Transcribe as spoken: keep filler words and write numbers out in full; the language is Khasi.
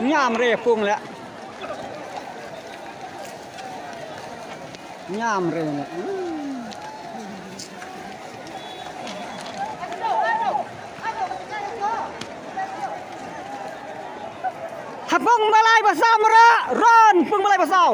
Ñiam re pung leh. Ñiam re leh. Ha pung balai ba saw mara, ron pung balai ba saw.